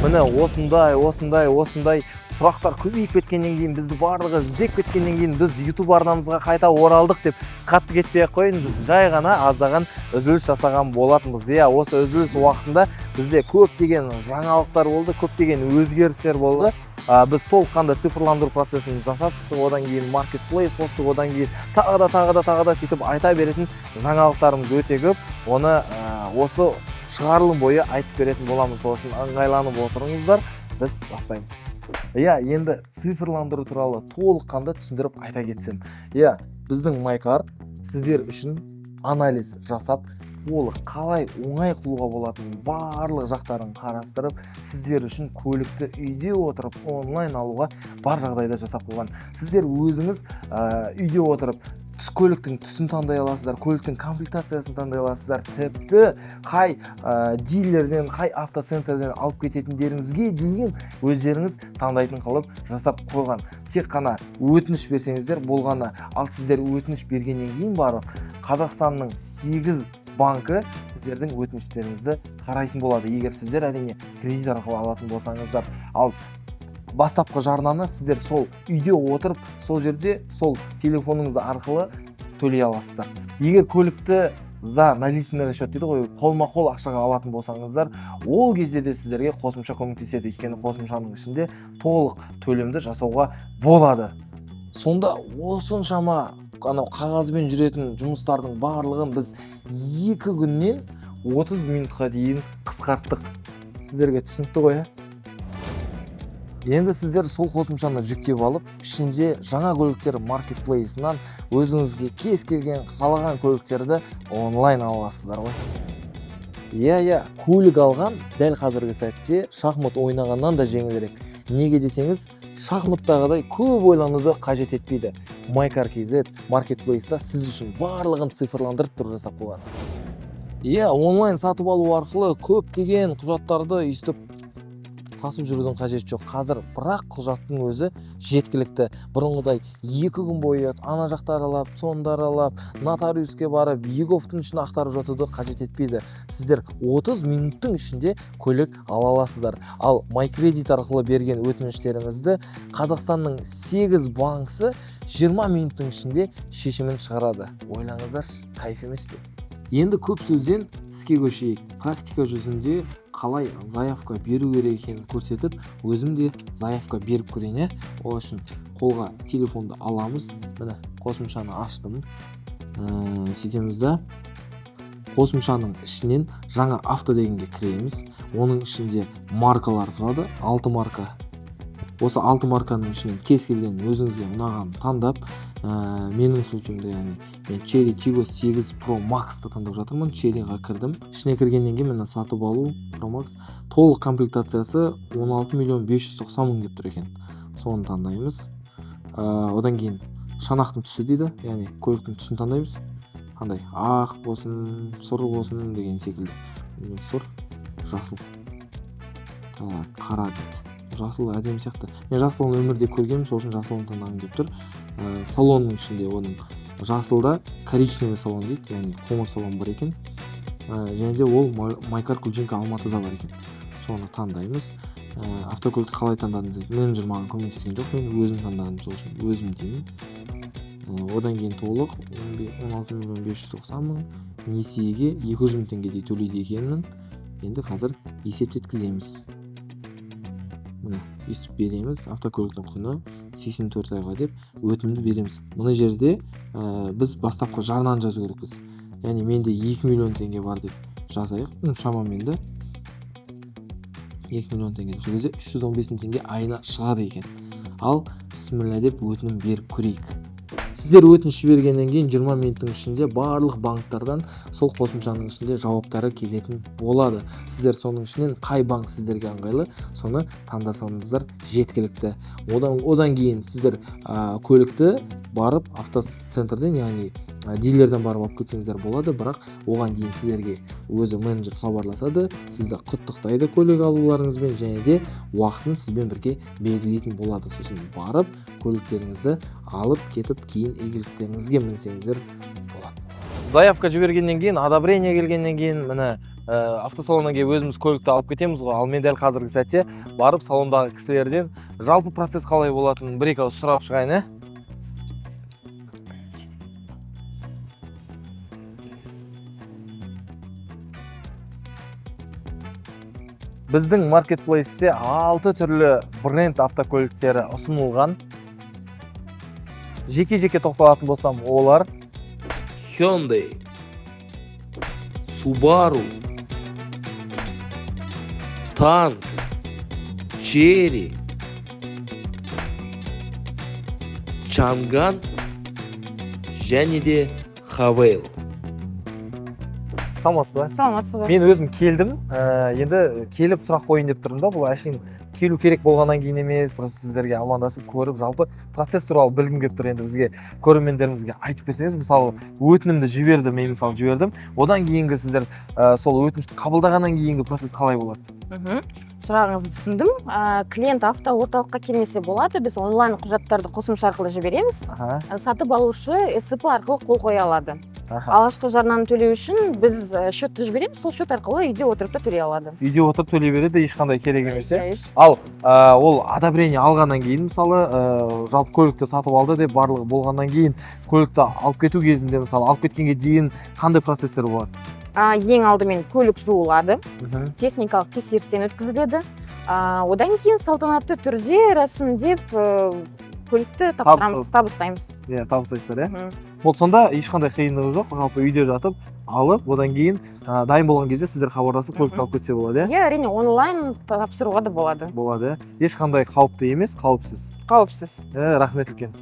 Міне, осындай, осындай, осындай сұрақтар көбейіп кеткеннен кейін, бізді барлығы іздеп кеткеннен кейін, біз YouTube арнамызға қайта оралдық деп қатты кетпей ақ қояйын. Біз жай ғана аздаған үзіліс жасаған болатынбыз. Иә, осы үзіліс уақытында бізде көптеген жаңалықтар болды, көптеген өзгерістер болды. Біз толыққанды цифрландыру процесін жасап шықтық, одан кейін маркетплейс қостық, одан кейін тағы да, тағы да, тағы да, сөйтіп айта беретін жаңалықтарымыз өте көп. Оны осы шығарылым бойы айтып беретін боламын. Сол үшін ыңғайланып отырыңыздар, біз бастаймыз. Иә, енді цифрландыру туралы толыққанды түсіндіріп айта кетсем, иә, біздің Майкар сіздер үшін анализ жасап, толық қалай оңай қылуға болатынын барлық жақтарын қарастырып, сіздер үшін көлікті үйде отырып онлайн алуға бар жағдайда жасап қойған. Сіздер өзіңіз үйде отырып көліктің түсін таңдай аласыздар, көліктің комплектациясын таңдай аласыздар, тіпті қай дилерден, қай автоцентрден алып кететіндеріңізге дейін өздеріңіз таңдайтын қылып жасап қойған. Тек қана өтініш берсеңіздер болғаны. Ал сіздер өтініш бергеннен кейін барып Қазақстанның 8 банкі сіздердің өтініштеріңізді қарайтын болады, егер сіздер, әрине, кредит арқылы алатын болсаңыздар. Ал бастапқы жарнаны сіздер сол үйде отырып, сол жерде, сол телефоныңыз арқылы төлей аласыздар. Егер көлікті за наличный расчет дейді ғой, қолма қол ақшаға алатын болсаңыздар, ол кезде де сіздерге қосымша көмектеседі, өйткені қосымшаның ішінде толық төлемді жасауға болады. Сонда осыншама анау қағазбен жүретін жұмыстардың барлығын біз 2 күннен 30 минутқа дейін қысқарттық. Сіздерге түсінікті ғой, иә? Енді сіздер сол қосымшаны жүктеп алып, ішінде жаңа көліктер маркетплейсынан өзіңізге кез келген қалаған көліктерді онлайн ала аласыздар ғой. Иә, көлік алған дәл қазіргі сәтте шахмат ойнағаннан да жеңілірек. Неге десеңіз, шахматтағыдай көп ойлануды қажет етпейді. MyCar KZ маркетплейста сіз үшін барлығын цифрландырып тұрып жасап қойған. Иә, онлайн сатып алу арқылы көптеген құжаттарды өйстіп тасып жүрудің қажеті жоқ. Қазір бірақ құжаттың өзі жеткілікті. Бұрынғыдай 2 күн бойы ана жақты аралап, сонды аралап, нотариуске барып, еговтың ішін ақтарып жатуды қажет етпейді. Сіздер 30 минуттың ішінде көлік ала аласыздар. Ал MyCredit арқылы берген өтініштеріңізді Қазақстанның 8 банкісі 20 минуттың ішінде шешімін шығарады. Ойлаңыздаршы, кайф емес пе? Енді көп сөзден іске көшейік. Практика жүзінде қалай заявка беру керек екенін көрсетіп, өзім де заявка беріп көрейін. Иә, ол үшін қолға телефонды аламыз. Міне, қосымшаны аштым. Сөйтеміз да, қосымшаның ішінен «Жаңа авто» дегенге кіреміз. Оның ішінде маркалар тұрады, алты марка. Осы алты марканың ішінен кез келген өзіңізге ұнағанын таңдап, менің случайымда, яғни мен Chery Tiggo 8 Pro Max'ты таңдап жатырмын. Cheryға кірдім. Ішіне кіргеннен кейін, міне, сатып алу Pro Max толық комплектациясы 16 миллион 590 мың деп тұр екен, соны таңдаймыз. Одан кейін шанақтың түсі дейді, яғни көліктің түсін таңдаймыз, қандай, ақ болсын, сұр болсын деген секілді. Мен сұр, жасыл, так, қара дейді. Жасыл әдемі сияқты, мен жасылын өмірде көргенмін, сол үшін жасылын таңдағым келіп тұр. Салонның ішінде оның жасылда коричневый салон дейді, яғни қоңыр салон бар екен. Және де ол Майкар Кульчинка Алматыда бар екен, соны таңдаймыз. Автокөлікті қалай таңдадыңыз дейді. Менеджер маған көмектескен жоқ, мен өзім таңдадым, сол үшін өзім деймін. Одан кейін толық 16 миллион 590 мың, несиеге 200 мың теңгедей төлейді екенмін. Енді қазір есептеткіземіз. Міне, өйстіп береміз. Автокөліктің құны 84 айға деп өтінімді береміз. Мына жерде біз бастапқы жарнаны жазу керекпіз, яғни менде 2 миллион теңге бар деп жазайық, ну, шамамен да 2 миллион теңге. Сол кезде 315 мың теңге айына шығады екен. Ал бісміллә деп өтінім беріп көрейік. Сіздер өтініш жібергеннен кейін 20 минуттың ішінде барлық банктардан сол қосымшаның ішінде жауаптары келетін болады. Сіздер соның ішінен қай банк сіздерге ыңғайлы, соны таңдасаңыздар жеткілікті. Одан кейін сіздер көлікті барып автоцентрден, яғни дилерден барып алып кетсеңіздер болады. Бірақ оған дейін сіздерге өзі менеджер хабарласады, сізді құттықтайды көлік алуларыңызбен және де уақытын сізбен бірге белгілейтін болады. Сосын барып көліктеріңізді алып кетіп, кейін игіліктеріңізге мінсеңіздер болады. Заявка жібергеннен кейін, одобрение келгеннен кейін, міне, Автосалоннан келіп өзіміз көлікті алып кетеміз ғой. Ал мен дәл қазіргі сәтте барып салондағы кісілерден жалпы процесс қалай болатынын бір екі ауыз сұрап шығайын, ә? Біздің маркетплейсте 6 түрлі бренд автокөліктері ұсынылған. Жеке-жеке тоқталатын болсам, олар Hyundai, Subaru, Tank, Chery, Chang'an және де Haval. Саламатсыз ба? Саламатсыз ба? Мен өзім келдім, енді келіп сұрақ қояйын деп тұрмын да. Бұл әшейін келу керек болғаннан кейін емес, просто сіздерге амандасып көріп, жалпы процесс туралы білгім келіп тұр. Енді бізге, көрермендерімізге айтып берсеңіз, мысалы, өтінімді жіберді, мен мысалы жібердім, одан кейінгі сіздер сол өтінішті қабылдағаннан кейінгі процесс қалай болады? Сұрағыңызды түсіндім. Клиент авто орталыққа келмесе болады, біз онлайн құжаттарды қосымша арқылы жібереміз. Сатып алушы ЭЦП арқылы қол қоя алады. Алғашқы жарнаны төлеу үшін біз счетты жібереміз, сол счет арқылы үйде отырып та төлей алады. Үйде отырып төлей береді, ешқандай керек емес, иә? Иә. Ал ол одобрение алғаннан кейін, мысалы, жалпы көлікті сатып алды деп барлығы болғаннан кейін, көлікті алып кету кезінде, мысалы, алып кеткенге дейін қандай процесстер болады? Ең алдымен көлік жуылады, техникалық тексерістен өткізіледі. Одан кейін салтанатты түрде рәсімдеп, көлікті тапсырамыз, табыстаймыз. Иә, табыстайсыздар, иә. Болды, сонда ешқандай қиындығы жоқ, жалпы үйде жатып алып, одан кейін дайын болған кезде сіздер хабарласып, көлікті алып кетсе болады, иә? Иә, әрине, онлайн тапсыруға да болады. Болады, иә, ешқандай қауіпті емес, қауіпсіз. Қауіпсіз. Ә, рахмет үлкен.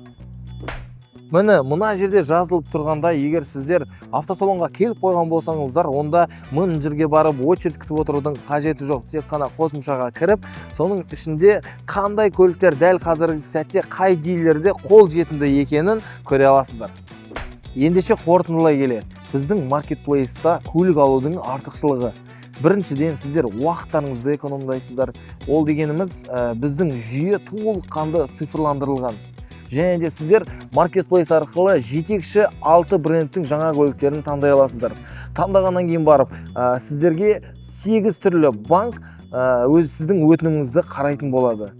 Міне, мына жерде жазылып тұрғанда, егер сіздер автосалонға келіп қойған болсаңыздар, онда мың жерге барып очередь күтіп отырудың қажеті жоқ. Тек қана қосымшаға кіріп, соның ішінде қандай көліктер дәл қазіргі сәтте қай дилерде қол жетімді екенін көре аласыздар. Ендеше қорытындылай келе, біздің маркетплейста көлік алудың артықшылығы: біріншіден, сіздер уақыттарыңызды экономдайсыздар. Ол дегеніміз, біздің жүйе толыққанды цифрландырылған және де сіздер маркетплейс арқылы жетекші 6 брендтің жаңа көліктерін таңдай аласыздар. Таңдағаннан кейін барып, сіздерге 8 түрлі банк өз сіздің өтініміңізді қарайтын болады.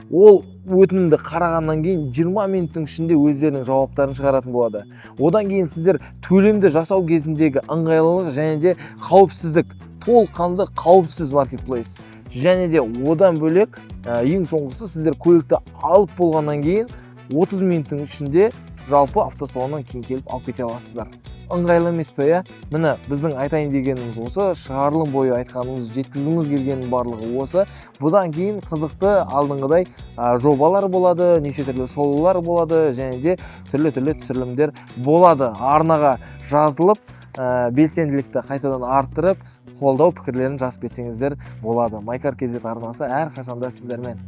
Ол өтінімді қарағаннан кейін 20 минуттың ішінде өздерінің жауаптарын шығаратын болады. Одан кейін сіздер төлемді жасау кезіндегі ыңғайлылық және де қауіпсіздік, толыққанды қауіпсіз маркетплейс. Және де одан бөлек, ең соңғысы, сіздер көлікті алып болғаннан кейін 30 минуттың ішінде жалпы автосалоннан кейін келіп алып кете аласыздар. Ыңғайлы емес пе, иә? Міне, біздің айтайын дегеніміз осы, шығарылым бойы айтқанымыз, жеткізгіміз келгеннің барлығы осы. Бұдан кейін қызықты алдыңғыдай жобалар болады, неше түрлі шолулар болады және де түрлі-түрлі түсірілімдер болады. Арнаға жазылып, белсенділікті қайтадан арттырып, қолдау пікірлерін жазып кетсеңіздер болады. Майкар KZ арнасы әрқашанда сіздермен.